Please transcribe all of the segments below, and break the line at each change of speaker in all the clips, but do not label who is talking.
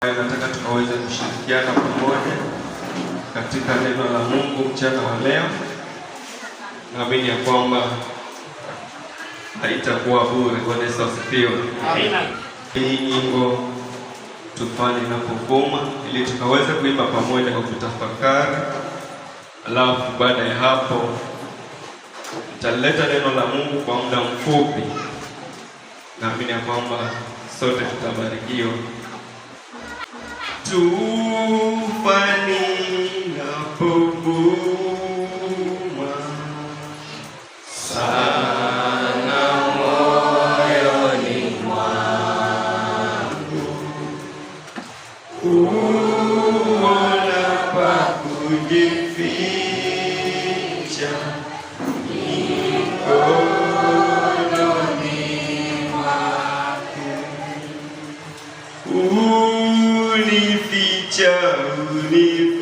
Nataka tukaweze kushirikiana pamoja katika neno la Mungu mchana wa leo. Naamini ya kwamba haitakuwa bure. Bwana Yesu asifiwe.
Amina.
Hii nyimbo tufanye inapovuma, ili tukaweze kuimba pamoja kwa kutafakari, alafu baada ya hapo nitaleta neno la Mungu kwa muda mfupi. Naamini ya kwamba sote tutabarikiwa. Tufani inapovuma sana moyoni mwangu, kuona pa kujificha mikononi mwake. Unificha, unificha,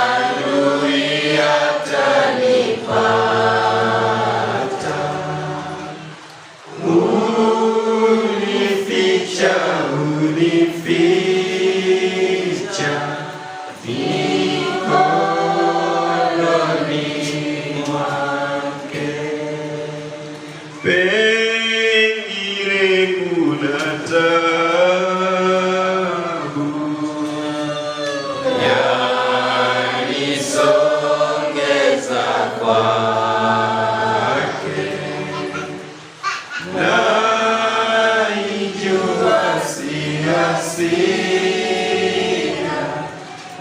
adui atanipata. Unificha, unificha mikononi mwake. Pengine kuna tabu
Yanisongeza kwake,
naijua si hasira,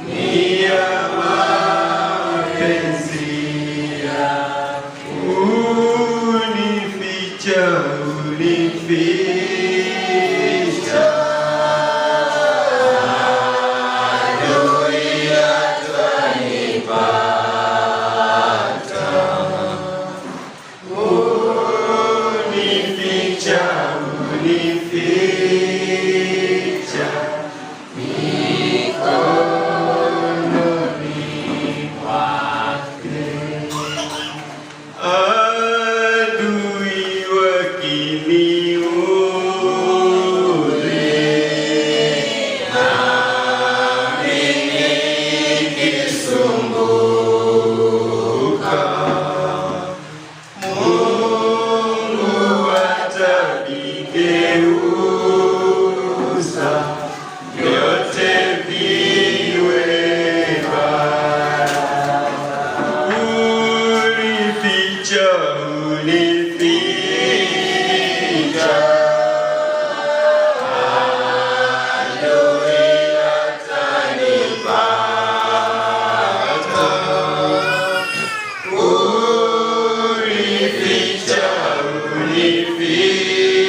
ni ya mapenzi yake. Unificha, unificha,
adui atanipata.
Unificha, unificha mikononi mwake. Adui wakiniudhi,
Nami nikisumbuka,
Mungu atavigeuza vyote viwe baraka. Unificha, unificha,
adui atanipata.
Unificha, unificha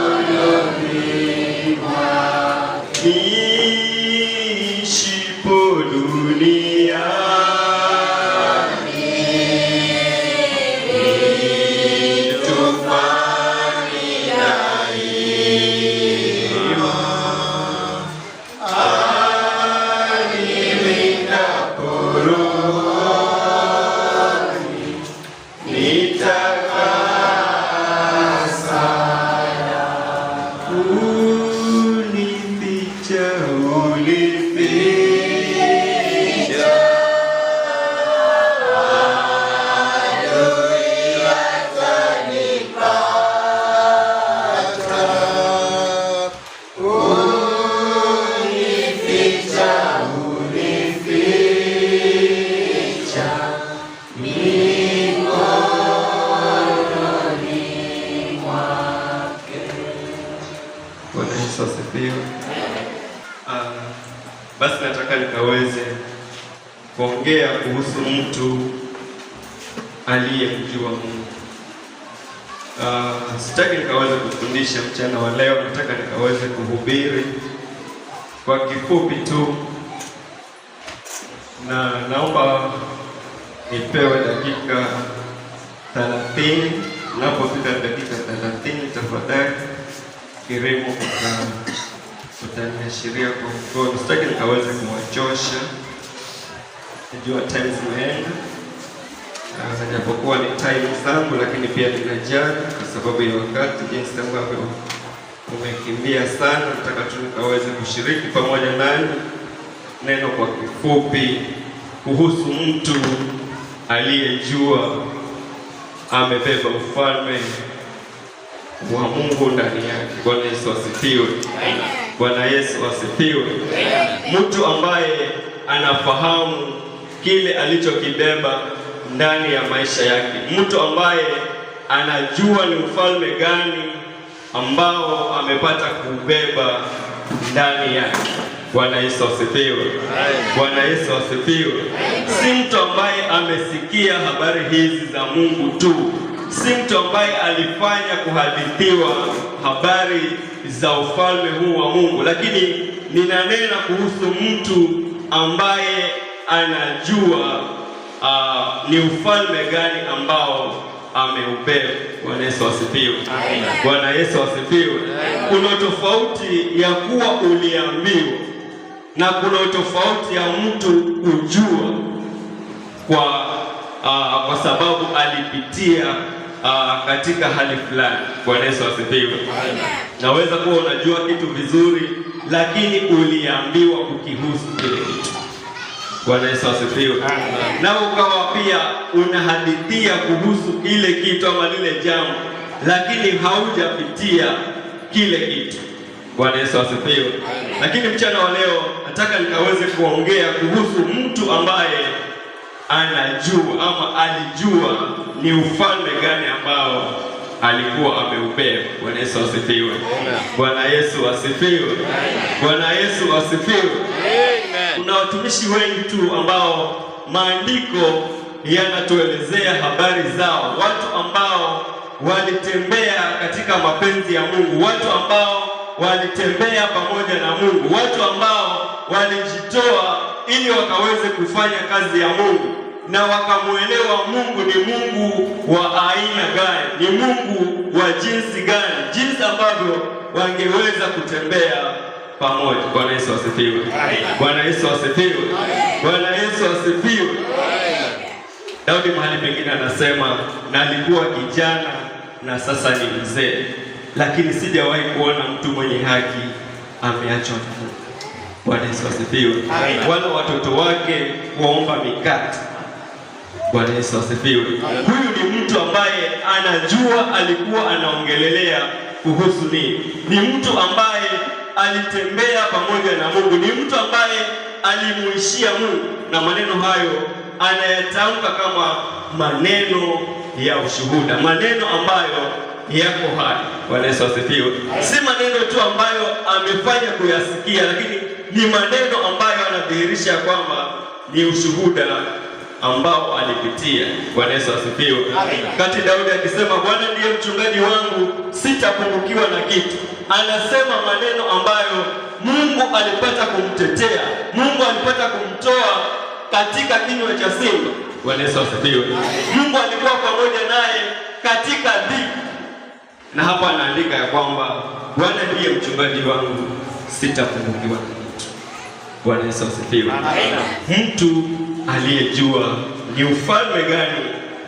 mikononi mwake. Niishipo duniani,
Tufani daima,
anilindapo rohoni, nitakaa salama. Unificha, unificha,
adui atanipata. Unificha, unificha mikononi mwake.
Bwana Yesu asifiwe. Basi nataka nikaweze kuongea kuhusu mtu aliyemjua Mungu. Sitaki nikaweze kufundisha mchana wa leo, nataka nikaweze kuhubiri kwa kifupi tu, na naomba nipewe dakika 30. Napofika dakika 30, tafadhali kirimu utaniashiria kwa mkono. Sitaki nikaweze kuwachosha, najua time zimeenda. Japokuwa ni time zangu, lakini pia ninajali kwa sababu ya wakati, jinsi ambavyo umekimbia sana. Nataka tu nikaweze kushiriki pamoja nanyi neno kwa kifupi kuhusu mtu aliyejua amebeba ufalme wa Mungu ndani yake. Bwana Yesu asifiwe. Bwana Yesu asifiwe. Mtu ambaye anafahamu kile alichokibeba ndani ya maisha yake, mtu ambaye anajua ni ufalme gani ambao amepata kubeba ndani yake. Bwana Yesu asifiwe. Bwana Yesu asifiwe. Si mtu ambaye amesikia habari hizi za Mungu tu, si mtu ambaye alifanya kuhadithiwa habari za ufalme huu wa Mungu, lakini ninanena kuhusu mtu ambaye anajua ni ufalme gani ambao ameubeba. Bwana Yesu asifiwe. Bwana Yesu asifiwe. Kuna tofauti ya kuwa uliambiwa na kuna tofauti ya mtu kujua kwa sababu alipitia katika hali fulani. Bwana Yesu asifiwe. Naweza kuwa unajua kitu vizuri, lakini uliambiwa kukihusu kile kitu. Bwana Yesu asifiwe. Na ukawa pia unahadithia kuhusu ile kitu ama lile jambo, lakini haujapitia kile kitu. Bwana Yesu asifiwe. Lakini mchana wa leo nataka nikaweze kuongea kuhusu mtu ambaye anajua ama alijua ni ufalme gani ambao alikuwa ameubeba. Bwana Yesu asifiwe. Bwana Yesu asifiwe. Bwana Yesu asifiwe. Kuna watumishi wengi tu ambao maandiko yanatuelezea habari zao, watu ambao walitembea katika mapenzi ya Mungu, watu ambao walitembea pamoja na Mungu, watu ambao walijitoa ili wakaweze kufanya kazi ya Mungu na wakamuelewa Mungu ni Mungu wa aina gani, ni Mungu wa jinsi gani, jinsi ambavyo wangeweza kutembea pamoja. Bwana Yesu asifiwe. Bwana Yesu asifiwe. Bwana Yesu asifiwe. Daudi mahali pengine anasema, nalikuwa kijana na sasa ni mzee, lakini sijawahi kuona mtu mwenye haki ameachwa na Mungu. Bwana Yesu asifiwe. Wala watoto wake kuomba mikate. Bwana Yesu asifiwe. Huyu ni mtu ambaye anajua alikuwa anaongelelea kuhusu nini. Ni mtu ambaye alitembea pamoja na Mungu, ni mtu ambaye alimuishia Mungu, na maneno hayo anayatamka kama maneno ya ushuhuda, maneno ambayo yako hai. Bwana Yesu asifiwe. Si maneno tu ambayo amefanya kuyasikia, lakini ni maneno ambayo anadhihirisha kwamba ni ushuhuda ambao alipitia. Bwana Yesu asifiwe. Kati Daudi akisema Bwana ndiye mchungaji wangu, sitapungukiwa na kitu, anasema maneno ambayo Mungu alipata kumtetea, Mungu alipata kumtoa katika kinywa cha simba. Bwana Yesu asifiwe. Mungu alikuwa pamoja naye katika dhiki, na hapa anaandika ya kwamba Bwana ndiye mchungaji wangu, sitapungukiwa na kitu. Bwana Yesu asifiwe. Mtu aliyejua ni ufalme gani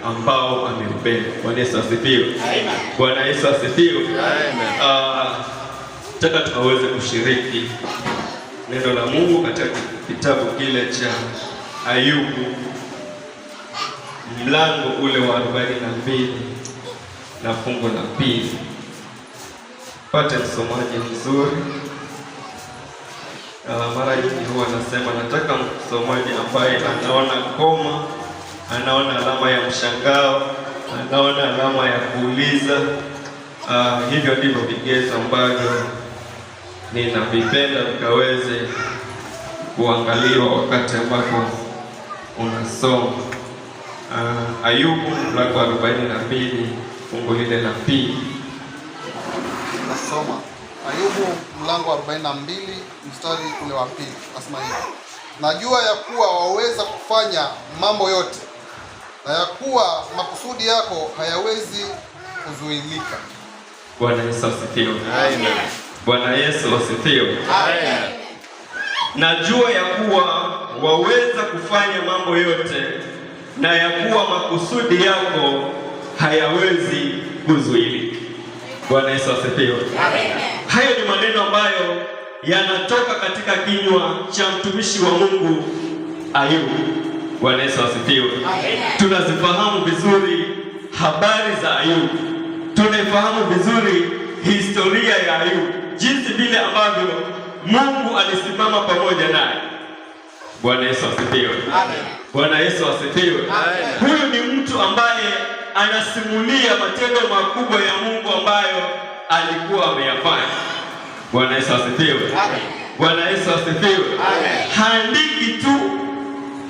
ambao ameubeba. Bwana Yesu asifiwe. Bwana Yesu asifiwe. Nataka tukaweze kushiriki neno la Mungu katika kitabu kile cha Ayubu mlango ule wa 42 na fungu la 2. Pate msomaji mzuri. Mara nyingi huwa nasema nataka msomaji ambaye anaona koma, anaona alama ya mshangao, anaona alama ya kuuliza. Hivyo ndivyo vigezo ambavyo ninavipenda vikaweze kuangaliwa wakati ambapo unasoma. Ayubu mlango wa 42 fungu lile la 2.
Nasoma Ayubu mlango wa 42 mstari ule wa 2, nasema hivi: najua ya kuwa waweza kufanya mambo yote, na ya kuwa makusudi yako hayawezi kuzuilika.
Bwana Yesu asifiwe.
Amen.
Bwana Yesu asifiwe.
Amen.
Najua ya kuwa waweza kufanya mambo yote, na ya kuwa makusudi yako hayawezi kuzuilika. Bwana Yesu asifiwe. Hayo ni maneno ambayo yanatoka katika kinywa cha mtumishi wa Mungu Ayubu. Bwana Yesu asifiwe. Tunazifahamu vizuri habari za Ayubu, tunaifahamu vizuri historia ya Ayubu, jinsi vile ambavyo Mungu alisimama pamoja naye. Bwana Yesu asifiwe. Bwana Yesu asifiwe. Huyu ni mtu ambaye anasimulia matendo makubwa ya Mungu ambayo alikuwa ameyafanya. Bwana Yesu asifiwe. Bwana Yesu asifiwe. Haandiki tu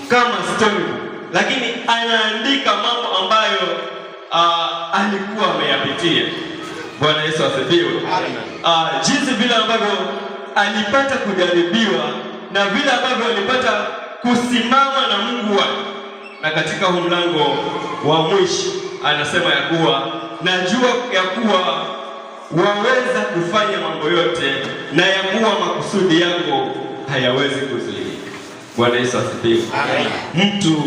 kama story, lakini anaandika mambo ambayo alikuwa ameyapitia. Bwana Yesu asifiwe. Jinsi vile ambavyo alipata kujaribiwa na vile ambavyo alipata kusimama na Mungu wake. Na katika huu mlango wa mwisho anasema ya kuwa najua ya kuwa waweza kufanya mambo yote na ya kuwa makusudi yako hayawezi kuzuilika. Bwana Yesu asifiwe. Mtu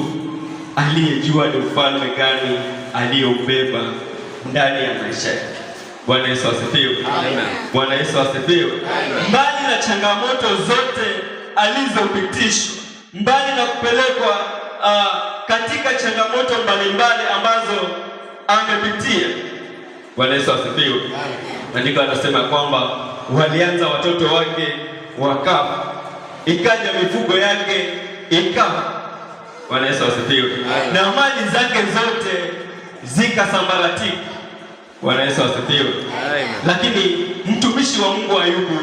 aliyejua ni ufalme gani aliyoubeba ndani ya maisha yake. Bwana Yesu asifiwe. Bwana Yesu asifiwe. Mbali na changamoto zote alizopitishwa, mbali na kupelekwa katika changamoto mbalimbali ambazo amepitia. Bwana Yesu asifiwe. Maandiko anasema kwamba walianza watoto wake wakafa, ikaja mifugo yake ikafa. Bwana Yesu asifiwe. Na mali zake zote zikasambaratika. Bwana Yesu asifiwe. Lakini mtumishi wa Mungu Ayubu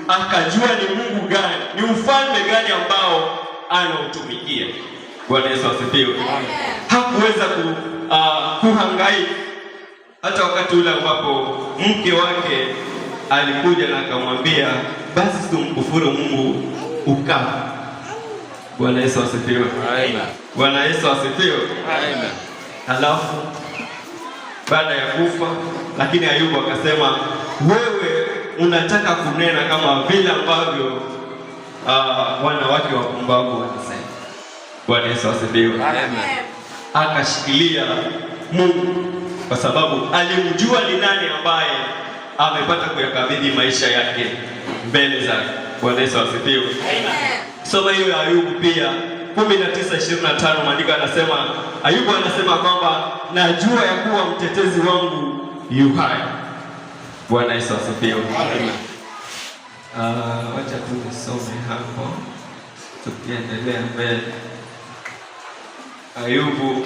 akajua ni Mungu gani, ni ufalme gani ambao anautumikia. Bwana Yesu asifiwe. Hakuweza kuhangaika hata wakati ule ambapo mke wake alikuja na akamwambia, basi tumkufuru Mungu ukafa. Bwana Yesu asifiwe. Bwana Yesu asifiwe. Halafu baada ya kufa, lakini Ayubu akasema, wewe unataka kunena kama vile ambavyo wanawake wapumbavu wanasema. Bwana Yesu asifiwe. Akashikilia Mungu kwa sababu alimjua ni nani ambaye amepata kuyakabidhi maisha yake mbele zake. Bwana Yesu asifiwe. Soma hiyo ya Ayubu pia 19:25, maandiko anasema, Ayubu anasema kwamba najua ya kuwa mtetezi wangu yu hai. Bwana Yesu asifiwe. Wacha tu nisome hapo tukiendelea mbele. Ayubu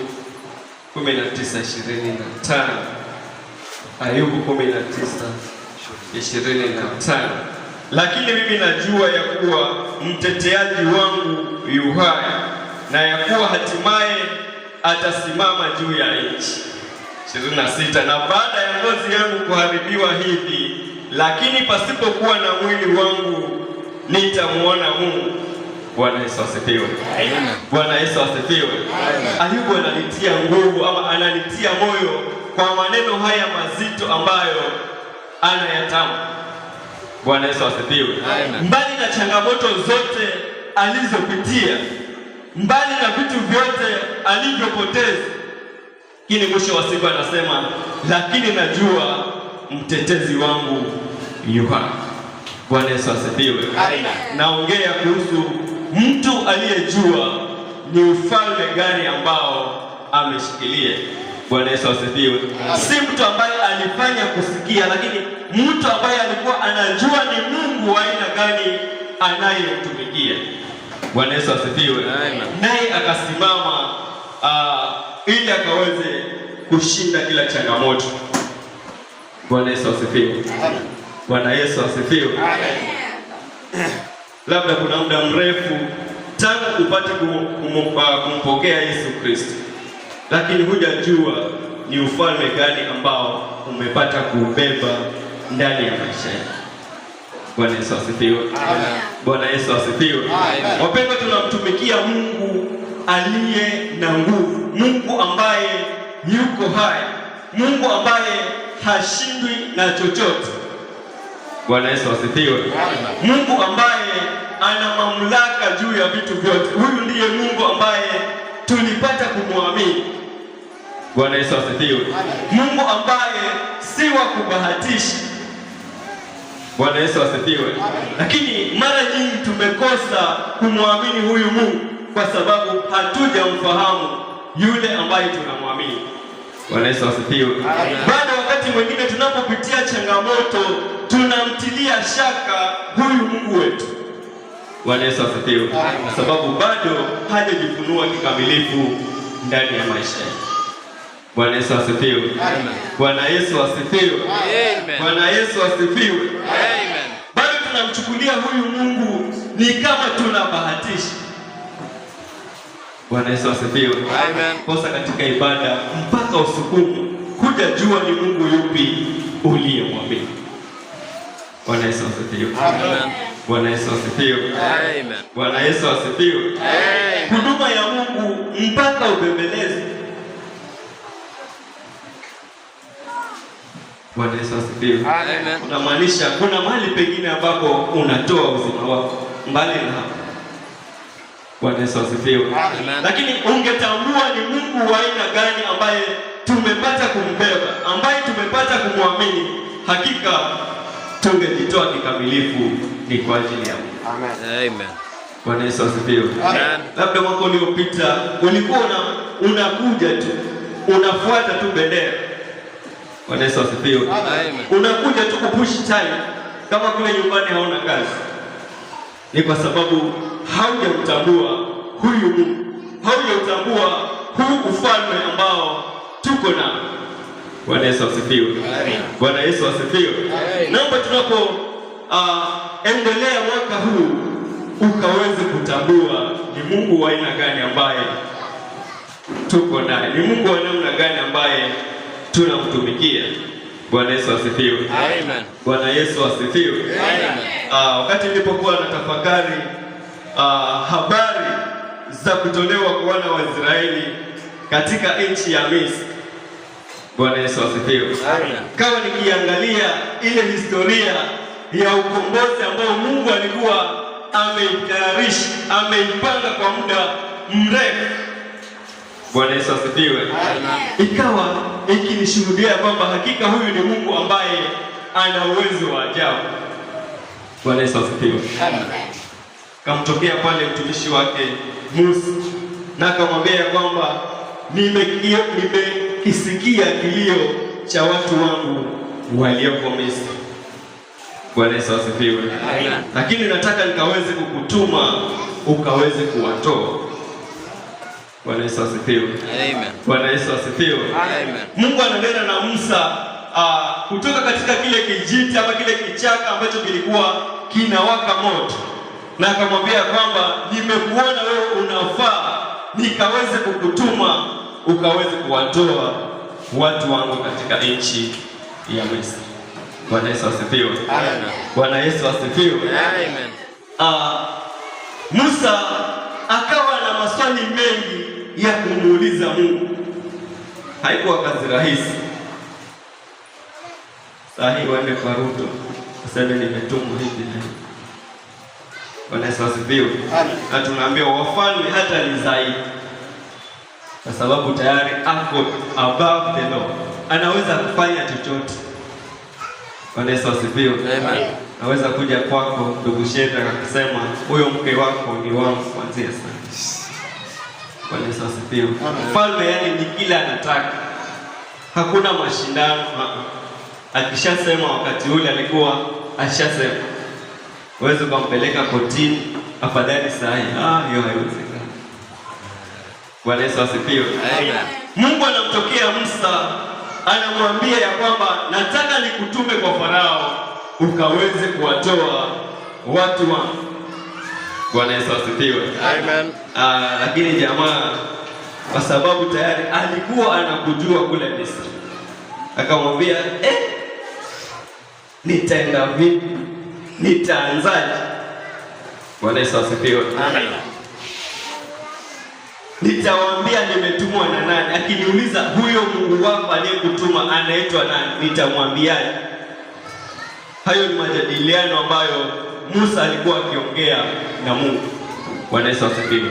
19:25. Ayubu 19:25. Lakini mimi najua ya kuwa mteteaji wangu yu hai, na ya kuwa hatimaye atasimama juu ya nchi. 26. Na baada ya ngozi yangu kuharibiwa hivi, lakini pasipokuwa na mwili wangu nitamuona Mungu. Bwana Yesu asifiwe. Bwana Yesu asifiwe. Ayubu ananitia nguvu ama ananitia moyo kwa maneno haya mazito ambayo anayatamka. Bwana Yesu asifiwe. Mbali na changamoto zote alizopitia, mbali na vitu vyote alivyopoteza, lakini mwisho wa siku anasema, lakini najua mtetezi wangu yu hai. Bwana Yesu asifiwe. Naongea kuhusu mtu aliyejua ni ufalme gani ambao ameshikilia. Bwana Yesu asifiwe. Si mtu ambaye alifanya kusikia, lakini mtu ambaye alikuwa anajua ni Mungu wa aina gani anayemtumikia. Bwana Yesu asifiwe. Naye akasimama ili akaweze kushinda kila changamoto. Bwana Yesu asifiwe. Bwana Yesu asifiwe. Labda kuna muda mrefu tangu upate kumpokea Yesu Kristo, lakini hujajua ni ufalme gani ambao umepata kuubeba ndani ya maisha yako. Bwana Yesu asifiwe. Bwana Yesu asifiwe. Wapendwa, tunamtumikia Mungu aliye na nguvu, Mungu ambaye yuko hai, Mungu ambaye hashindwi na chochote. Bwana Yesu asifiwe. Mungu ambaye ana mamlaka juu ya vitu vyote. Huyu ndiye Mungu ambaye tulipata kumwamini. Bwana Yesu asifiwe. Mungu ambaye si wa kubahatisha. Bwana Yesu asifiwe. Lakini mara nyingi tumekosa kumwamini huyu Mungu kwa sababu hatujamfahamu yule ambaye tunamwamini. Bwana Yesu asifiwe. Bado wakati mwingine tunapopitia changamoto tunamtilia shaka huyu Mungu wetu. Bwana Yesu asifiwe. Kwa sababu bado hajajifunua kikamilifu ndani ya maisha yetu. Bwana Yesu asifiwe. Bwana Yesu asifiwe.
Amen.
Bwana Yesu asifiwe.
Amen.
Bado tunamchukulia huyu Mungu ni kama tunabahatisha. Bwana Yesu asifiwe.
Amen.
Kosa katika ibada mpaka usukumu kuja jua ni Mungu yupi uliyemwamini. Bwana Yesu asifiwe.
Amen.
Bwana Yesu asifiwe.
Amen.
Bwana Yesu asifiwe.
Amen.
Huduma ya Mungu mpaka ubembeleze. Bwana Yesu asifiwe.
Amen.
Unamaanisha kuna mahali pengine ambapo unatoa uzima wako mbali na hapo. Bwana Yesu asifiwe.
Amen.
Lakini ungetambua ni Mungu wa aina gani ambaye tumepata kumbeba, ambaye tumepata kumwamini, hakika tungejitoa kikamilifu ni kwa ajili ya Mungu.
Amen.
Bwana Yesu asifiwe.
Amen.
Labda mwaka uliopita ulikuwa unakuja tu unafuata tu bendera. Bwana Yesu asifiwe.
Amen.
Unakuja tu kupush time kama kule nyumbani hauna kazi, ni kwa sababu haujamtambua huyu Mungu, haujamtambua huu ufalme ambao tuko nao. Bwana Yesu asifiwe. Bwana Yesu asifiwe. Naomba tunapo endelea mwaka huu ukaweze kutambua ni Mungu wa aina gani ambaye tuko naye, ni Mungu wa namna gani ambaye tunamtumikia. Bwana Yesu asifiwe.
Amen.
Bwana Yesu asifiwe.
Amen.
Wakati nilipokuwa natafakari habari za kutolewa kwa wana wa Israeli katika nchi ya Misri. Bwana Yesu asifiwe.
Amen.
Kama nikiangalia ile historia ya ukombozi ambao Mungu alikuwa ameitayarisha, ameipanga kwa muda mrefu. Bwana Yesu asifiwe. Ikawa ikinishuhudia kwamba hakika huyu ni Mungu ambaye ana uwezo wa ajabu. Bwana Yesu asifiwe. Kamtokea pale mtumishi wake Musa na akamwambia kwamba nimekisikia kilio cha watu wangu walioko Misri. Bwana Yesu asifiwe. Lakini nataka nikaweze kukutuma ukaweze kuwatoa. Bwana Yesu asifiwe.
Amen.
Bwana Yesu asifiwe.
Amen.
Mungu ananena na Musa kutoka katika kile kijiti ama kile kichaka ambacho kilikuwa kinawaka moto, na akamwambia kwamba nimekuona wewe unafaa nikaweze kukutuma ukaweze kuwatoa watu wangu katika nchi ya Misri. Bwana Yesu asifiwe.
Amen.
Bwana Yesu asifiwe.
Amen.
Musa akawa na maswali mengi ya kumuuliza Mungu. Haikuwa kazi rahisi. Saa hii waende kwa Ruto useme nimetumwa hivi na hivi. Bwana Yesu asifiwe. Na tunaambiwa wafalme hata ni zaidi, kwa sababu tayari ako above the law, anaweza kufanya chochote. Bwana Yesu asifiwe.
Amen.
Naweza kuja kwako ndugu Sheta akasema huyo mke wako ni wangu kuanzia sasa. Bwana Yesu asifiwe. Mfalme yani ni kila anataka, hakuna mashindano. Akishasema wakati ule alikuwa ashasema, uweze ukampeleka kotini, afadhali saa hii. Hiyo haiwezekani. Bwana Yesu asifiwe.
Amen.
Mungu anamtokea Musa, anamwambia ya kwamba nataka nikutume kwa Farao ukaweze kuwatoa watu wangu. Bwana Yesu asifiwe.
Amen.
Lakini jamaa kwa sababu tayari alikuwa anakujua kule Misri, akamwambia nitaenda vipi? Nitaanzaje? Bwana Yesu asifiwe.
Amen.
Nitawaambia nimetumwa na nani? Akiniuliza huyo Mungu wako aliyekutuma anaitwa nani, nitamwambiaje? Hayo ni majadiliano ambayo Musa alikuwa akiongea na Mungu. Bwana Yesu asifiwe.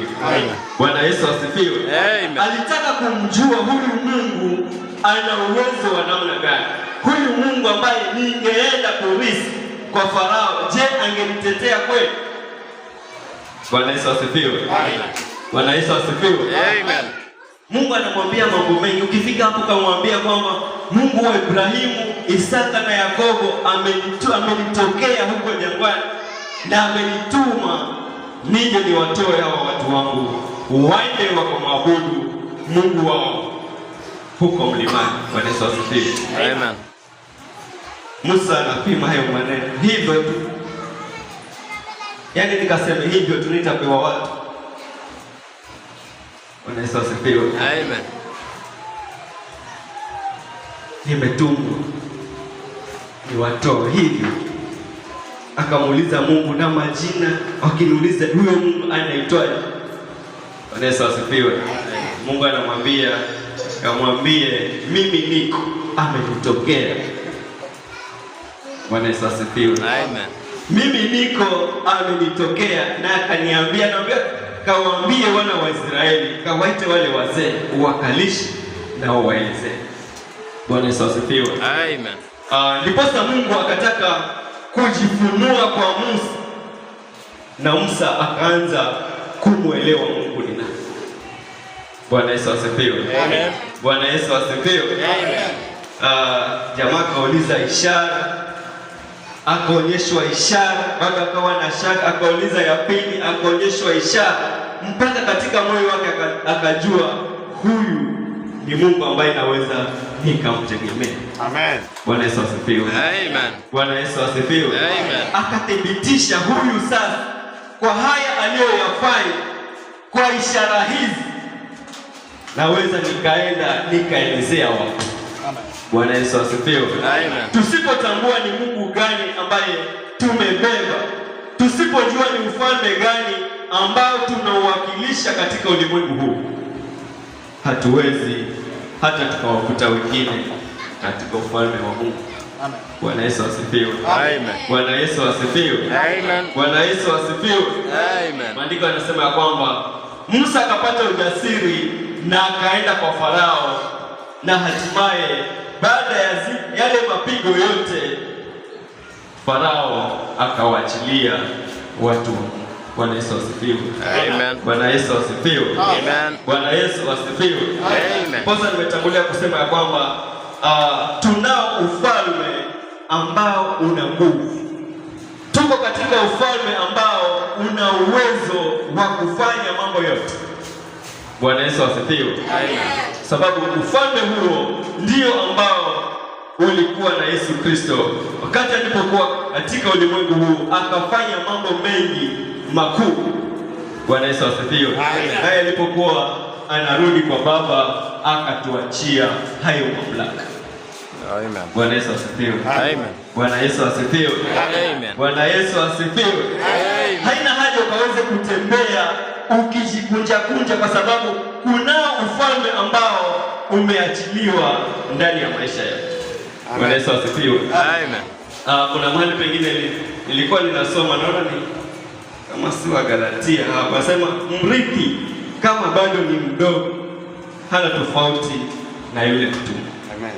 Bwana Yesu asifiwe.
Amen.
Alitaka kumjua huyu Mungu ana uwezo wa namna gani, huyu Mungu ambaye ningeenda kurithi kwa Farao, je, angenitetea kweli? Bwana Yesu asifiwe. Bwana Yesu asifiwe.
Amen.
Mungu anamwambia mambo mengi. Ukifika hapo kamwambia kwamba Mungu wa Ibrahimu, Isaka na Yakobo amenitokea huko jangwani na amenituma nije niwatoe hawa watu wangu waende wakamwabudu Mungu wao huko mlimani. Bwana Yesu asifiwe.
Amen.
Musa anapima hayo maneno hivyo tu, yaani nikasema hivyo tu nitapewa watu. Bwana Yesu asifiwe.
Amen.
Nimetumwa niwatoe hivyo. Akamuuliza Mungu na majina, wakiniuliza huyo Mungu anaitwaje? Bwana Yesu asifiwe. Mungu anamwambia, kamwambie mimi niko, amenitokea. Bwana Yesu asifiwe.
Amen.
Mimi niko, amenitokea na akaniambia, naambia kawaambie wana wa Israeli, kawaite wale wazee uwakalishe na uwaelezee. Bwana Yesu asifiwe.
Amen.
Ndiposa Mungu akataka kujifunua kwa Musa na Musa akaanza kumwelewa Mungu ni nani. Bwana Yesu asifiwe.
Amen.
Bwana Yesu asifiwe.
Amen.
Jamaa akauliza ishara, akaonyeshwa ishara, bado akawa na shaka, akauliza ya pili, akaonyeshwa ishara, mpaka katika moyo wake akajua huyu ni Mungu ambaye naweza nikamtegemea.
Amen.
Bwana Yesu asifiwe.
Amen.
Bwana Yesu asifiwe.
Amen.
Akathibitisha huyu sasa kwa haya aliyoyafanya, kwa ishara hizi naweza nikaenda nikaelezea watu.
Amen.
Bwana Yesu asifiwe.
Amen.
Tusipotambua ni Mungu gani ambaye tumebeba, tusipojua ni ufalme gani ambao tunauwakilisha katika ulimwengu huu, hatuwezi hata tukawakuta wengine katika ufalme wa Mungu.
Amen.
Bwana Yesu asifiwe.
Amen.
Bwana Yesu asifiwe.
Amen.
Bwana Yesu asifiwe.
Amen.
Maandiko yanasema ya kwamba Musa akapata ujasiri na akaenda kwa Farao, na hatimaye baada ya yale mapigo yote Farao akawaachilia watu wa Mungu. Bwana Yesu asifiwe.
Amen.
Bwana Yesu asifiwe.
Amen.
Bwana Yesu asifiwe.
Amen.
Kwanza nimetangulia kusema ya kwamba tunao ufalme ambao una nguvu. Tuko katika ufalme ambao una uwezo wa kufanya mambo yote. Bwana Yesu asifiwe.
Amen.
Sababu ufalme huo ndio ambao ulikuwa na Yesu Kristo wakati alipokuwa katika ulimwengu huu, akafanya mambo mengi makuu. Bwana Yesu asifiwe. Naye alipokuwa anarudi kwa Baba akatuachia hayo mamlaka.
Amen.
Bwana Yesu asifiwe.
Amen.
Bwana Yesu asifiwe.
Amen.
Bwana Yesu asifiwe.
Amen.
Haina haja ukaweze kutembea ukijikunja kunja, kwa sababu kunao ufalme ambao umeachiliwa ndani ya maisha yetu. Bwana Yesu asifiwe.
Amen.
Kuna mahali pengine nilikuwa ninasoma, naona ni kama si wa Galatia hapa, nasema mrithi kama bado ni mdogo hana tofauti na yule mtumwa.
Amen.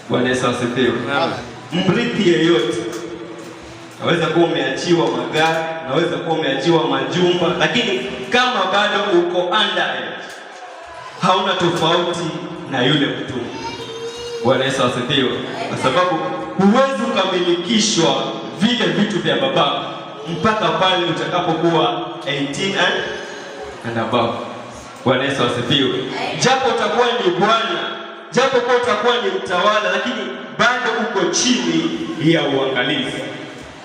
Bwana Yesu asifiwe.
Amen.
Mrithi yeyote naweza kuwa umeachiwa magari, naweza kuwa umeachiwa majumba, lakini kama bado uko underage hauna tofauti na yule mtumwa. Bwana Yesu asifiwe. Kwa sababu huwezi ukamilikishwa vile vitu vya baba mpaka pale utakapokuwa 18 and above. Bwana Yesu asifiwe. Japo utakuwa ni bwana, japo kuwa utakuwa ni mtawala, lakini bado uko chini ya uangalizi.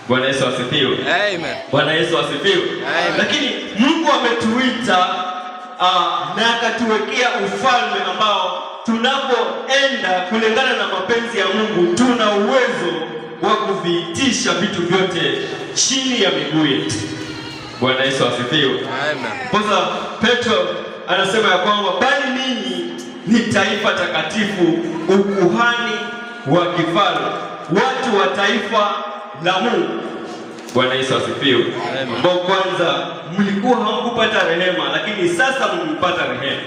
Bwana Yesu asifiwe.
Amen.
Bwana Yesu asifiwe.
Amen.
Lakini Mungu ametuita na akatuwekea ufalme ambao tunapoenda kulingana na mapenzi ya Mungu tuna uwezo wa kuviitisha vitu vyote chini ya miguu yetu. Bwana Yesu asifiwe.
Amen.
Kwanza Petro anasema ya kwamba bali ninyi ni taifa takatifu, ukuhani wa kifalme, watu wa taifa la Mungu. Bwana Yesu asifiwe. Ambao kwanza mlikuwa hamkupata rehema, lakini sasa mmepata rehema.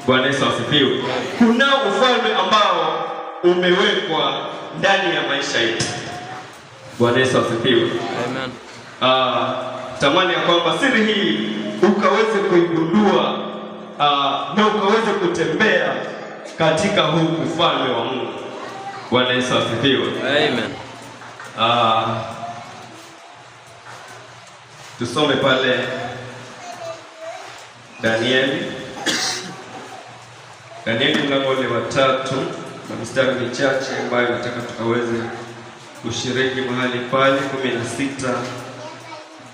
Bwana Yesu asifiwe. Kunao ufalme ambao umewekwa ndani ya maisha yetu. Bwana Yesu asifiwe.
Amen.
Tamani ya kwamba siri hii ukaweze kuigundua na ukaweze kutembea katika huu ufalme wa Mungu. Bwana Yesu asifiwe.
Amen.
Tusome pale Danieli. Danieli mlango ule wa 3 na mstari michache ambayo nataka tukaweze kushiriki mahali pale, 16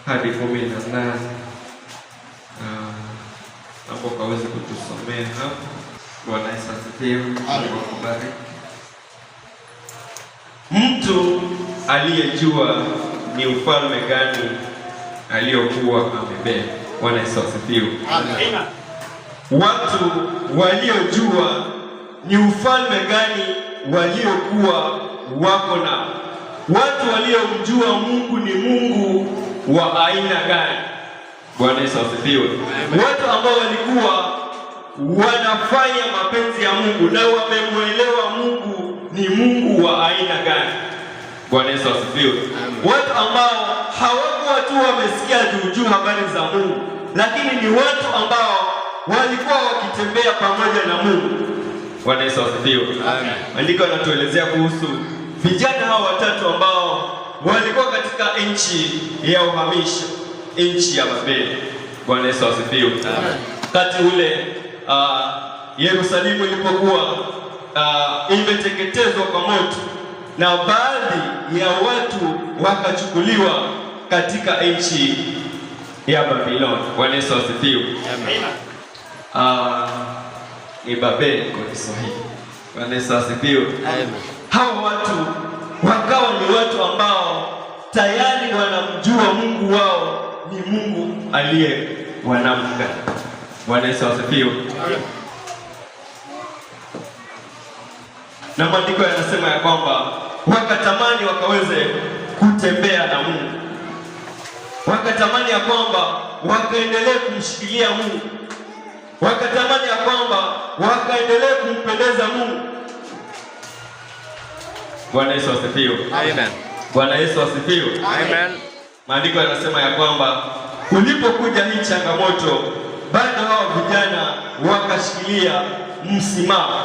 hadi 18. Hapo ukaweze kutusomea hapo. Bwana Yesu asifiwe. Mungu akubariki. Mtu aliyejua ni ufalme gani aliyokuwa amebeba. Bwana Yesu asifiwe.
Amen.
Watu waliojua ni ufalme gani waliokuwa wako nao. Watu waliomjua Mungu ni Mungu wa aina gani. Bwana Yesu asifiwe. Watu ambao walikuwa wanafanya mapenzi ya Mungu na wamemuelewa Mungu ni Mungu wa aina gani. Bwana Yesu asifiwe. Watu ambao hawakuwa tu wamesikia juu juu habari za Mungu, lakini ni watu ambao walikuwa wakitembea pamoja na Mungu. Bwana Yesu asifiwe.
Amen.
Maandiko yanatuelezea kuhusu vijana hao watatu ambao walikuwa katika nchi ya uhamisho, nchi ya Babeli. Bwana Yesu asifiwe. Wakati ule Yerusalemu ilipokuwa imeteketezwa kwa moto na baadhi ya watu wakachukuliwa katika nchi ya Babiloni. Bwana Yesu asifiwe.
Amen.
Ni Babeli kwa Kiswahili. Bwana Yesu asifiwe.
Amen.
Hawa watu wakawa ni watu ambao tayari wanamjua Mungu wao ni Mungu aliye wa namna gani. Bwana Yesu asifiwe. Na maandiko yanasema ya kwamba wakatamani wakaweze kutembea na Mungu, wakatamani ya kwamba wakaendelee kumshikilia Mungu, wakatamani ya kwamba wakaendelee kumpendeza Mungu. Bwana Yesu asifiwe.
Amen.
Bwana Yesu asifiwe.
Amen.
Maandiko yanasema ya kwamba kulipokuja hii changamoto, bado hao vijana wakashikilia msimamo.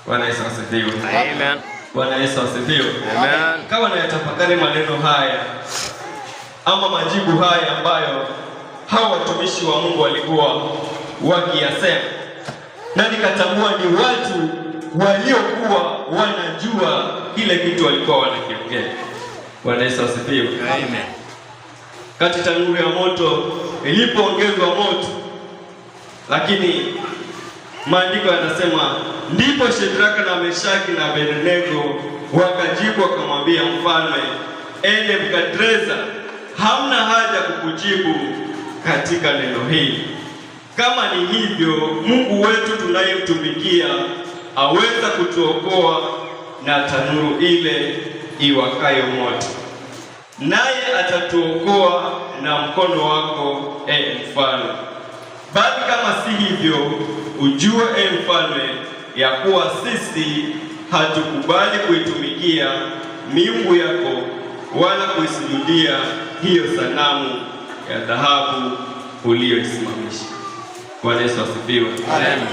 Bwana Yesu asifiwe.
Amen.
Bwana Yesu asifiwe.
Amen.
Kama nayatafakari maneno haya ama majibu haya ambayo hawa watumishi wa Mungu walikuwa wakiyasema, na nikatambua ni watu waliokuwa wanajua kile kitu walikuwa wanakiongea. Bwana Yesu asifiwe.
Amen.
Kati tanuru ya moto ilipoongezwa moto, lakini maandiko yanasema ndipo Shedraka na Meshaki na Abednego wakajibu wakamwambia mfalme, ee Nebukadreza, hamna haja kukujibu katika neno hili. Kama ni hivyo, Mungu wetu tunayemtumikia aweza kutuokoa na tanuru ile iwakayo moto, naye atatuokoa na mkono wako, e mfalme. Bali kama si hivyo, ujue, e mfalme, ya kuwa sisi hatukubali kuitumikia miungu yako wala kuisujudia hiyo sanamu ya dhahabu uliyoisimamisha. Bwana Yesu asifiwe.
Amen.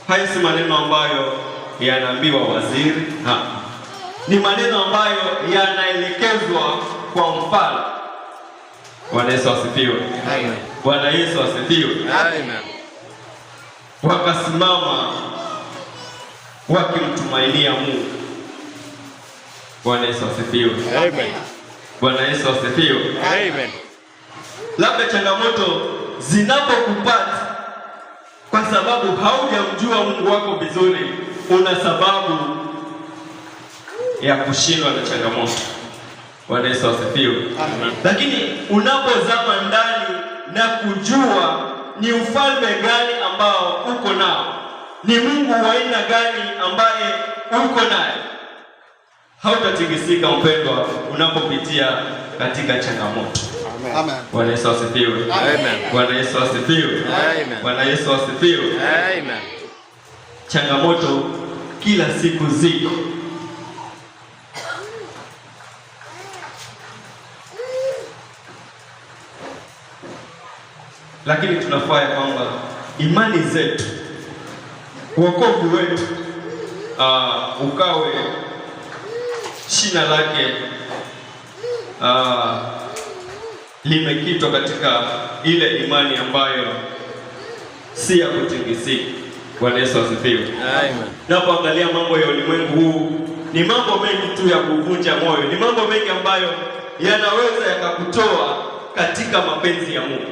Haya si maneno ambayo yanaambiwa waziri, ha. Ni maneno ambayo yanaelekezwa kwa mfalme. Bwana Yesu asifiwe.
Amen.
Bwana Yesu asifiwe.
Amen.
Wakasimama wakimtumainia Mungu. Bwana Yesu asifiwe.
Amen.
Bwana Yesu asifiwe.
Amen.
Labda changamoto zinapokupata kwa sababu haujamjua Mungu wako vizuri, una sababu ya kushindwa na changamoto. Bwana Yesu asifiwe.
Amen.
Lakini unapozama ndani na kujua ni ufalme gani ambao uko nao, ni Mungu wa aina gani ambaye uko naye, Hautatikisika mpendwa, unapopitia katika changamoto.
Amen.
Bwana Yesu asifiwe.
Amen.
Bwana Yesu asifiwe.
Amen.
Bwana Yesu asifiwe.
Amen.
Changamoto kila siku ziko. Lakini tunafaa ya kwamba imani zetu, wokovu wetu ukawe shina lake limekitwa katika ile imani ambayo si ya kutingisika. Bwana Yesu asifiwe.
Amen.
Napoangalia mambo ya ulimwengu huu, ni mambo mengi tu ya kuvunja moyo, ni mambo mengi ambayo yanaweza yakakutoa katika mapenzi ya Mungu.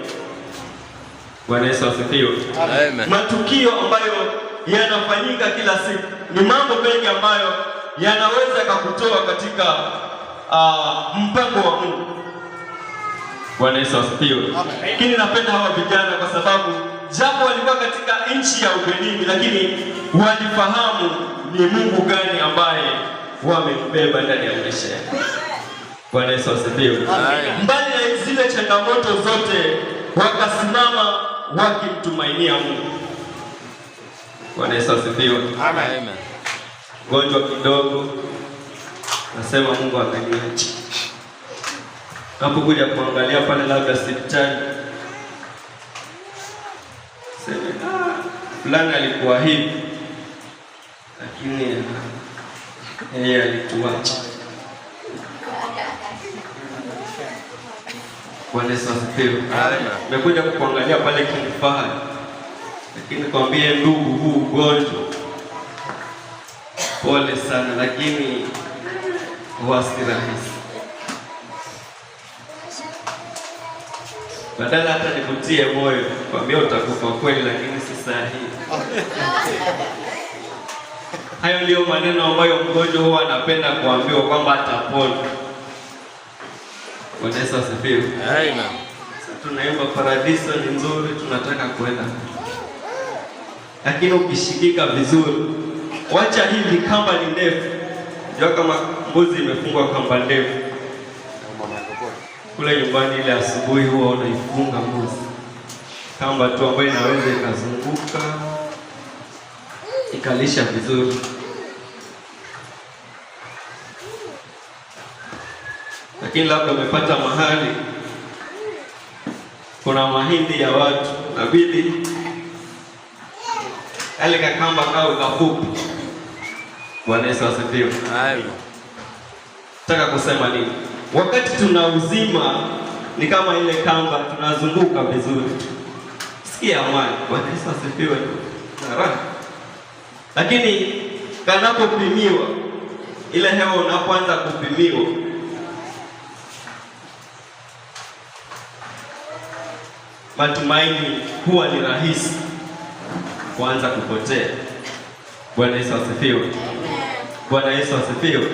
Bwana Yesu asifiwe.
Amen.
Matukio ambayo yanafanyika kila siku ni mambo mengi ambayo yanaweza yakakutoa katika mpango wa Mungu. Bwana Yesu asifiwe. Lakini napenda hawa vijana kwa sababu japo walikuwa katika nchi ya ugenini, lakini walifahamu ni Mungu gani ambaye wamembeba ndani ya maisha yao. Bwana Yesu asifiwe.
Amen.
Mbali na zile changamoto zote, wakasimama wakimtumainia Mungu. Bwana Yesu asifiwe.
Amen.
Gonjwa kidogo, nasema Mungu ameniacha. Napokuja kuangalia pale labda hospitali, sema fulani alikuwa hivi, lakini yeye alituacha. Bwana Yesu asifiwe.
Amen.
Nimekuja kukuangalia pale King Fahad, lakini kwambie ndugu, huu ugonjwa pole sana, lakini huwa si rahisi. Badala hata nikutie moyo, kwambia utakufa kweli, lakini si saa hii. Hayo ndiyo maneno ambayo mgonjwa huwa anapenda kuambiwa kwamba atapona. Bwana Yesu asifiwe.
Amen.
Sasa tunaimba paradiso ni nzuri, tunataka kwenda, lakini ukishikika vizuri, wacha hivi, kamba ni ndefu. Jua kama mbuzi imefungwa kamba ndefu kule nyumbani, ile asubuhi huwa unaifunga mbuzi kamba tu ambayo inaweza ikazunguka ikalisha vizuri. Lakini labda umepata mahali kuna mahindi ya watu, inabidi kale kakamba kawe kafupi. Bwana Yesu asifiwe.
Amen.
Nataka kusema nini? Wakati tuna uzima ni kama ile kamba, tunazunguka vizuri, sikia amani. Bwana Yesu asifiwe na raha. Lakini kanapopimiwa ile hewa, unapoanza kupimiwa matumaini huwa ni rahisi kuanza kupotea. Bwana Yesu asifiwe. Bwana Yesu asifiwe.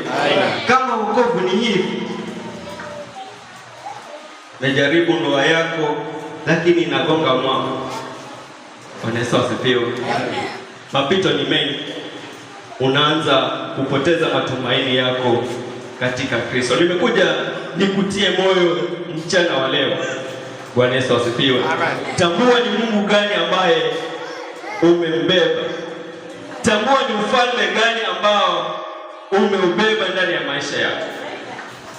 Kama wokovu ni hivi, najaribu ndoa yako lakini inagonga mwamba. Bwana Yesu asifiwe. Mapito ni mengi, unaanza kupoteza matumaini yako katika Kristo. Nimekuja nikutie moyo mchana wa leo. Bwana Yesu asifiwe. Tambua ni Mungu gani ambaye umembeba. Tambua ni ufalme gani ambao umeubeba ndani ya maisha yako.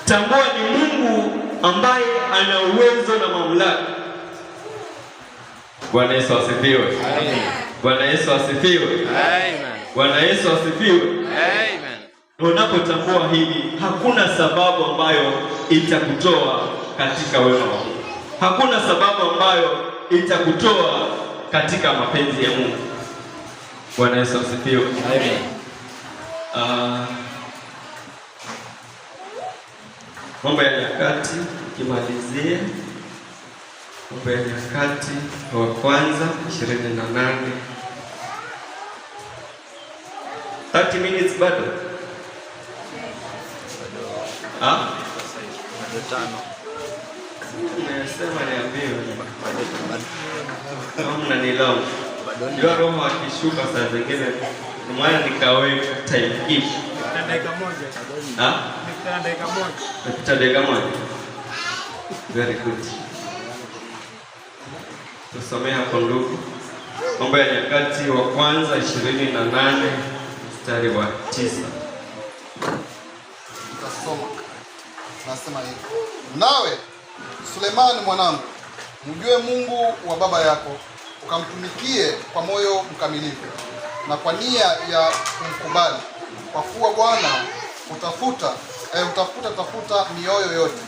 Tambua ni Mungu ambaye ana uwezo na mamlaka. Bwana Yesu asifiwe.
Amen.
Bwana Yesu asifiwe.
Amen.
Bwana Yesu asifiwe.
Amen.
Unapotambua hivi, hakuna sababu ambayo itakutoa katika wema wa Mungu. Hakuna sababu ambayo itakutoa katika mapenzi ya Mungu. Bwana Yesu asifiwe.
Amen.
Mambo ya Nyakati, nikimalizie Mambo ya Nyakati wa kwanza 28. 30 minutes bado? Ah?
Bado tano.
Nimesema niambiwe. Kama mnanilaumu. Jua Roho akishuka saa zingine, ni maana nikaweka time keep.
Dakika moja.
Ha?
Nimepita dakika moja.
Nimepita dakika moja. Very good. Tusomee hapo ndugu. Mambo ya Nyakati wa Kwanza 28 mstari wa 9.
Tutasoma. Nasema hivi: nawe Sulemani mwanangu, mjue Mungu wa baba yako, ukamtumikie kwa moyo mkamilifu na kwa nia ya kumkubali, kwa kuwa Bwana hutafuta tafuta mioyo yote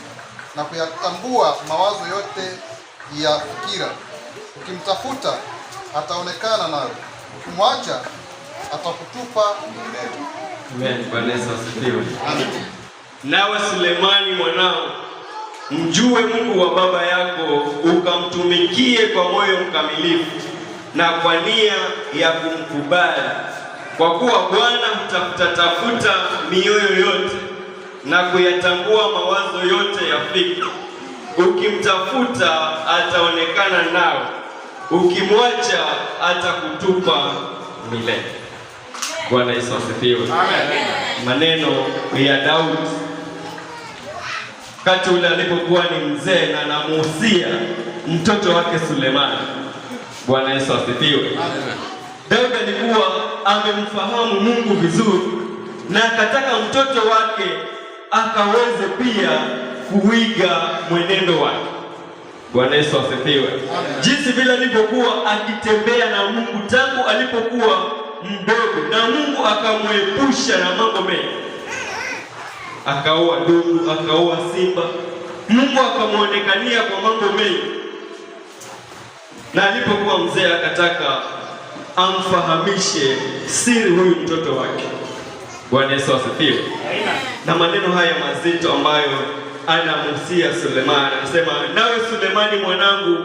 na kuyatambua mawazo yote ya fikira. Ukimtafuta ataonekana nawe, ukimwacha atakutupa milele.
Amen. Bwana Yesu asifiwe.
Amen.
Nawe Sulemani mwanao, mjue Mungu wa baba yako, ukamtumikie kwa moyo mkamilifu na kwa nia ya kumkubali, kwa kuwa Bwana hutafuta tafuta mioyo yote na kuyatambua mawazo yote ya fikra. Ukimtafuta ataonekana nawe, ukimwacha atakutupa milele. Bwana Yesu asifiwe. Maneno ya Daudi wakati ule alipokuwa ni mzee na anamuhusia mtoto wake Sulemani. Bwana Yesu asifiwe. Daudi alikuwa amemfahamu Mungu vizuri na akataka mtoto wake akaweze pia kuiga mwenendo wake. Bwana Yesu asifiwe. Jinsi vile alivyokuwa akitembea na Mungu tangu alipokuwa mdogo, na Mungu akamwepusha na mambo mengi, akaua dubu, akaua simba. Mungu akamwonekania kwa mambo mengi, na alipokuwa mzee akataka amfahamishe siri huyu mtoto wake. Bwana Yesu asifiwe. Na maneno haya mazito ambayo anamuhusia Sulemani, anasema nawe Sulemani mwanangu,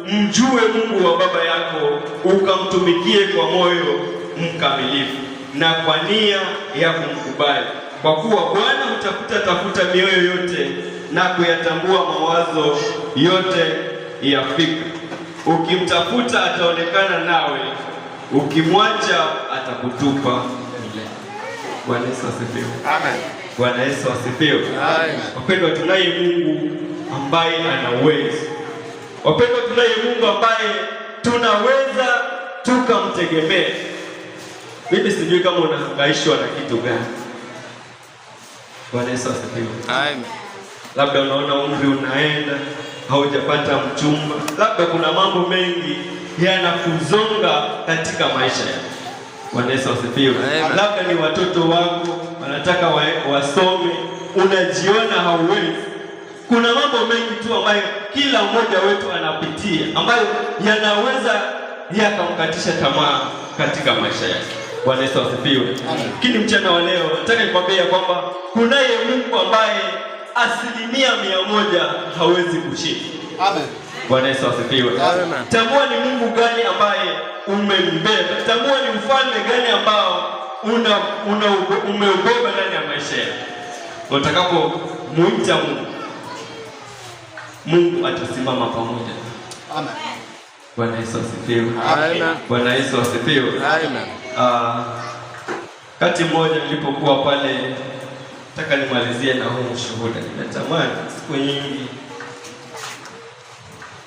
mjue Mungu wa baba yako, ukamtumikie kwa moyo mkamilifu na kwa nia ya kumkubali, kwa kuwa Bwana hutafuta tafuta mioyo yote na kuyatambua mawazo yote ya fikra. Ukimtafuta ataonekana nawe, ukimwacha atakutupa milele. Bwana Yesu asifiwe.
Amen.
Bwana Yesu asifiwe.
Amen.
Wapendwa, tunaye Mungu ambaye ana uwezo. Wapendwa, tunaye Mungu ambaye tunaweza tukamtegemea. Mimi sijui kama unahangaishwa na kitu gani. Bwana Yesu asifiwe.
Amen.
Labda unaona umri unaenda, haujapata mchumba, labda kuna mambo mengi yanakuzonga katika maisha yako. Bwana Yesu asifiwe.
Amen.
Labda ni watoto wako wanataka wasome, unajiona hauwezi. Kuna mambo mengi tu ambayo kila mmoja wetu anapitia ambayo yanaweza yakamkatisha tamaa katika maisha yake. Bwana Yesu asifiwe. Lakini mchana wa leo nataka nikwambie ya kwamba kunaye Mungu ambaye 100% hawezi kushinda.
Amen.
Bwana Yesu asifiwe.
Amen.
Tambua ni Mungu gani ambaye umembeba. Tambua ni ufalme gani ambao umeubeba ndani ya maisha yako. Utakapomuita Mungu, Mungu atasimama pamoja.
Amen.
Bwana Yesu asifiwe.
Amen.
Bwana Yesu asifiwe.
Amen.
Kati mmoja nilipokuwa pale, nataka nimalizie na huu ushuhuda. Nimetamani siku nyingi,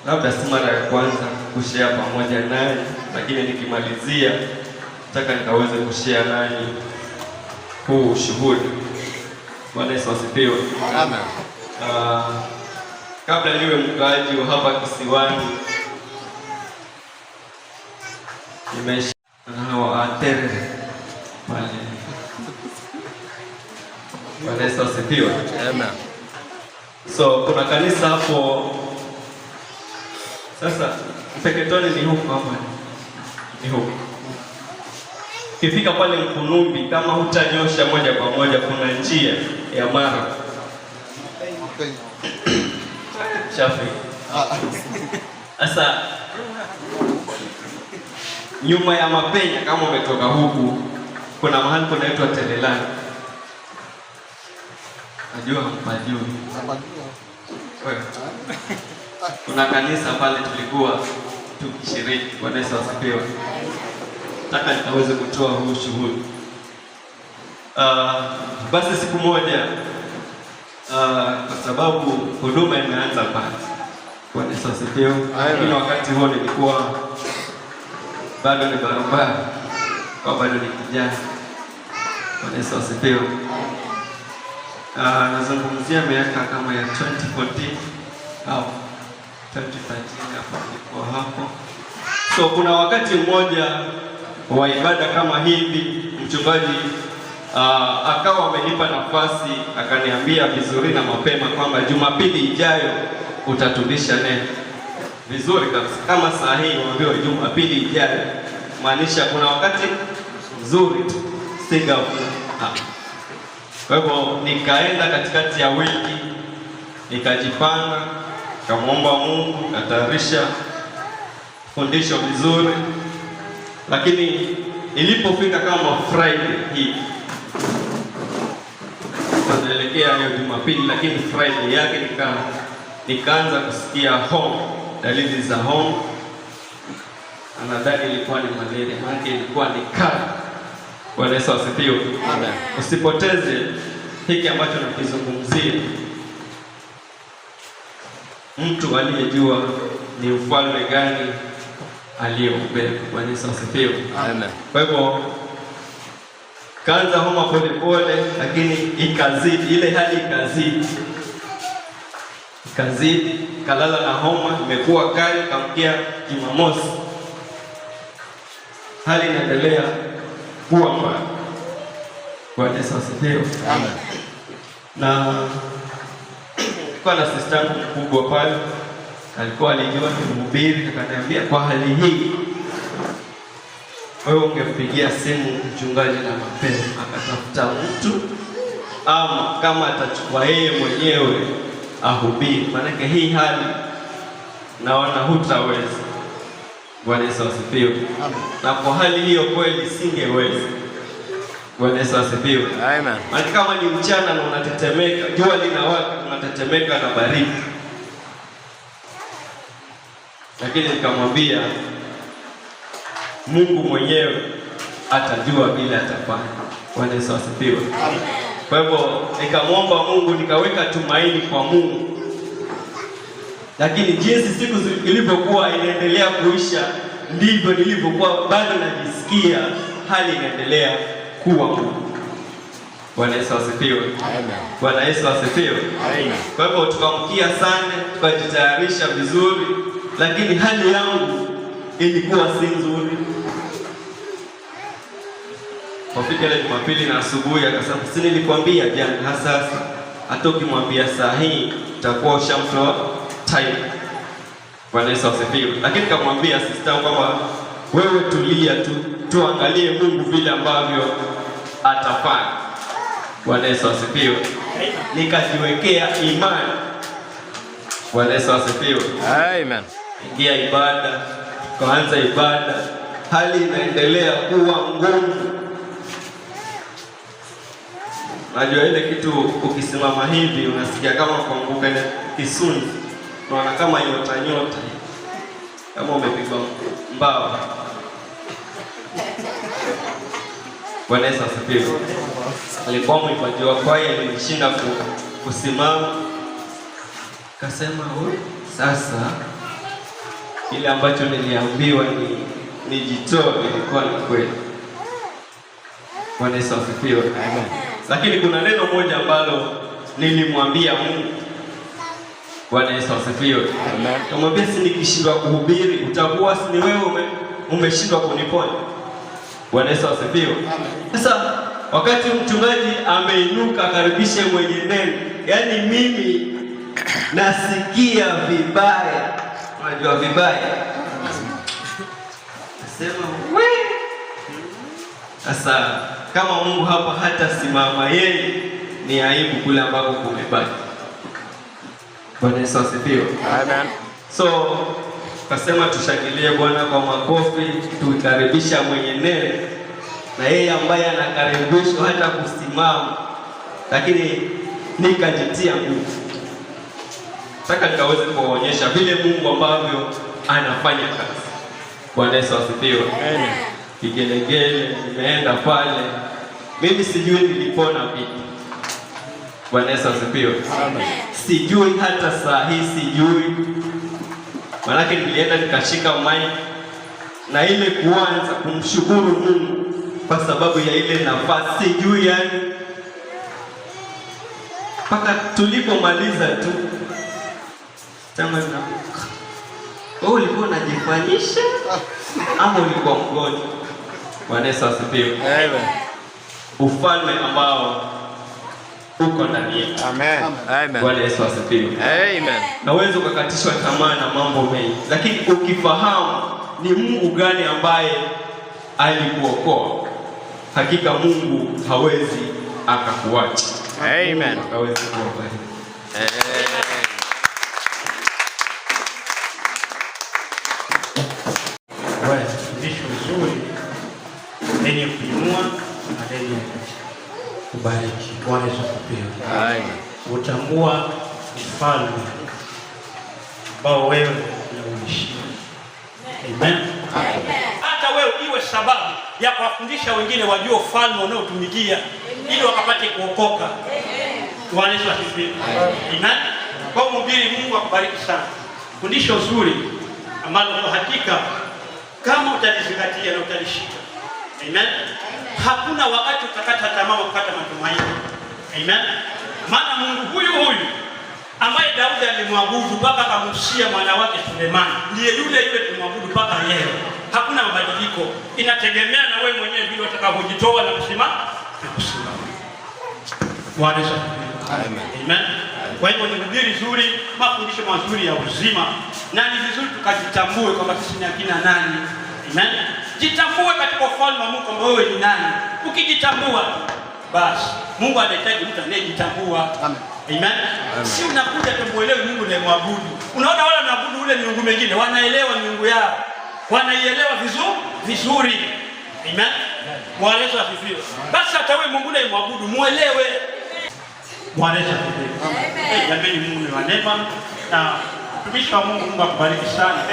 labda si mara ya kwanza kushare pamoja nanyi, lakini nikimalizia nataka nikaweze kushare nanyi huu ushuhuda. Bwana Yesu asifiwe.
Amen.
Kabla niwe mkaaji wa hapa kisiwani, nimeishi na hawa Atere pale. Bwana Yesu asifiwe.
Amen.
So kuna kanisa hapo sasa, Mpeketoni ni huko hapa, ni huko. Ukifika pale Mkunumbi, kama hutanyosha moja kwa moja, kuna njia ya Mara
Mapenya.
Shafi. Sasa nyuma ya Mapenya, kama umetoka huku, kuna mahali kunaitwa Telelani. Najua mpajui.
Napajua.
Wewe. Kuna kanisa pale tulikuwa tukishiriki. Bwana Yesu asifiwe. Nataka nikaweze kutoa huu shuhuda. Basi siku moja, kwa sababu huduma imeanza pale. Bwana Yesu asifiwe. Lakini wakati huo nilikuwa bado ni barabara, kwa bado ni kijana. Bwana Yesu asifiwe. Nazungumzia miaka kama ya 2014 au 2013, hapo nilikuwa hapo. So kuna wakati mmoja wa ibada kama hivi, mchungaji akawa amenipa nafasi, akaniambia vizuri na mapema kwamba Jumapili ijayo utatundisha neno vizuri kabisa. Kama saa hii uambiwe Jumapili ijayo, maanisha kuna wakati mzuri tu, si ghafla. Kwa hivyo nikaenda katikati ya wiki, nikajipanga, nikamwomba Mungu, nikatayarisha fundisho vizuri, lakini ilipofika kama Friday hii, tunaelekea hiyo Jumapili, lakini Friday yake nikaanza kusikia homa, dalili za homa. Nadhani ilikuwa ni malaria, maana ilikuwa ni kali. Bwana Yesu asifiwe.
Amen.
Usipoteze hiki ambacho nakizungumzia. Mtu aliyejua ni ufalme gani aliyoubeba. Bwana Yesu asifiwe.
Amen.
Kwa hivyo kaanza homa polepole, lakini ikazidi, ile hali ikazidi, ikazidi, kalala na homa imekuwa kali. Kamkia Jumamosi, hali inaendelea kuwa mbaya. Bwana Yesu asifiwe.
Amen.
Na nilikuwa na sister yangu mkubwa pale, alikuwa alijua ni mhubiri, akaniambia kwa hali hii wewe ungempigia simu mchungaji na mapema akatafuta mtu, ama kama atachukua yeye mwenyewe ahubiri, maanake hii hali naona hutaweza. Bwana Yesu asifiwe.
Amen.
Na kwa hali hiyo kweli singeweza. Bwana Yesu asifiwe.
Amen.
Maana kama ni mchana na unatetemeka, jua linawaka, unatetemeka na baridi. Lakini nikamwambia Mungu mwenyewe atajua vile atafanya. Bwana Yesu asifiwe. Kwa hivyo nikamwomba Mungu, nikaweka tumaini kwa Mungu. Lakini jinsi siku ilivyokuwa inaendelea kuisha, ndivyo nilivyokuwa bado najisikia hali inaendelea kuwa ngumu. Bwana Yesu asifiwe.
Amen.
Bwana Yesu asifiwe.
Amen.
Kwa hivyo tukamkia sana, tukajitayarisha vizuri, lakini hali yangu ilikuwa si nzuri. Kufika ile Jumapili na asubuhi akasema, si nilikwambia jana, hasa hata ukimwambia saa hii utakuwa ushamtoa time. Bwana Yesu asifiwe. Lakini nikamwambia sister kwamba wewe tulia tu, tuangalie Mungu vile ambavyo atafanya. Bwana Yesu asifiwe. Nikajiwekea imani. Bwana Yesu asifiwe.
Amen.
Ingia ibada, tukaanza ibada, hali inaendelea kuwa ngumu. Najua ile kitu ukisimama hivi unasikia kama kuanguka ile kisunzi, unaona kama nyota nyota, kama umepigwa mbao. Bwana Yesu asifiwe. Alikuwa mwimbaji wa kwaya, alinishinda kusimama. Kasema wewe sasa, kile ambacho niliambiwa ni nijitoe ilikuwa ni kweli. Bwana Yesu asifiwe.
Amen.
Lakini kuna neno moja ambalo nilimwambia Mungu. Bwana Yesu asifiwe.
Amen.
Nikamwambia, si nikishindwa kuhubiri utakuwa si ni wewe umeshindwa kuniponya. Bwana Yesu asifiwe. Sasa wakati mchungaji ameinuka akaribishe mwenye neno, yaani mimi nasikia vibaya. Unajua vibaya? Nasema we. Sasa kama Mungu hapa hata simama yeye, ni aibu kule ambako kumebaki. Bwana Yesu asifiwe.
Amen.
So kasema tushangilie Bwana kwa makofi, tuikaribisha mwenye neno, na yeye ambaye anakaribishwa hata kusimama, lakini nikajitia nguvu. Nataka nikaweze kuwaonyesha vile Mungu ambavyo anafanya kazi. Bwana Yesu asifiwe.
Amen.
Kigelegele nimeenda pale, Mimi sijui nilipona vipi. Bwana Yesu asifiwe. Sijui hata saa hii sijui. Maanake nilienda nikashika mic na ile kuanza kumshukuru Mungu kwa sababu ya ile nafasi, sijui yani, mpaka tulipomaliza tu chama na wewe ulikuwa unajifanyisha ama ulikuwa mgonjwa? Bwana Yesu asifiwe.
Amen.
Ufalme ambao uko ndani yetu.
Amen. Amen.
Bwana Yesu asifiwe.
Amen.
Naweza ukakatishwa tamaa na mambo mengi, lakini ukifahamu ni Mungu gani ambaye alikuokoa, hakika Mungu hawezi akakuacha.
Amen.
Mungu hawezi kuwabariki.
Amen.
Bwana, fundisho zuri lenye kuinua na lenye kubariki. Bwana Yesu asifiwe.
Amen.
Utambua ufalme ambao wewe unauishi. Amen. Hata wewe iwe sababu ya kuwafundisha wengine wajue ufalme unaotumikia ili wakapate kuokoka. Bwana Yesu asifiwe. Amen. Kwa mhubiri, Mungu akubariki sana. Fundisho zuri ambalo kwa hakika kama utalizingatia na utalishika. Amen. Hakuna wakati utakata tamaa, ukata matumaini. Amen. Maana Mungu huyu huyu ambaye Daudi alimwabudu mpaka akamhusia mwana wake Sulemani, ndiye yule yule tumwabudu mpaka leo. Hakuna mabadiliko, inategemea na wewe mwenyewe vile utakavyojitoa na kusimama na kusimama. Bwana Yesu asifiwe.
Amen.
Amen. Kwa hivyo ni hubiri zuri, mafundisho mazuri ya uzima, na ni vizuri tukajitambue kwamba sisi ni akina nani. Amen. Jitambue katika ufalme wa Mungu kwamba wewe ni nani. Ukijitambua basi Mungu anahitaji mtu anayejitambua.
Amen.
Amen. Si unakuja tumuelewe Mungu ni muabudu. Unaona wale wanaabudu ule miungu mingine, wanaelewa miungu yao. Wanaielewa vizuri vizuri. Amen. Bwana Yesu asifiwe. Basi hata wewe Mungu unayemwabudu muelewe. Bwana Yesu asifiwe. Amen. Jamani, Mungu ni wa neema na mtumishi wa Mungu, Mungu akubariki sana.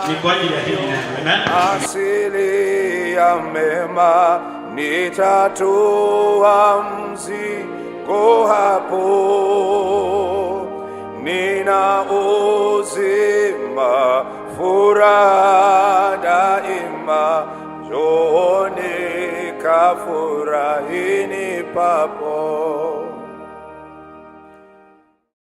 Ni kwa ajili ya hili neno. Amen.
Asili ya mema nitatua mzigo hapo, nina uzima furaha daima, njooni kafurahini papo.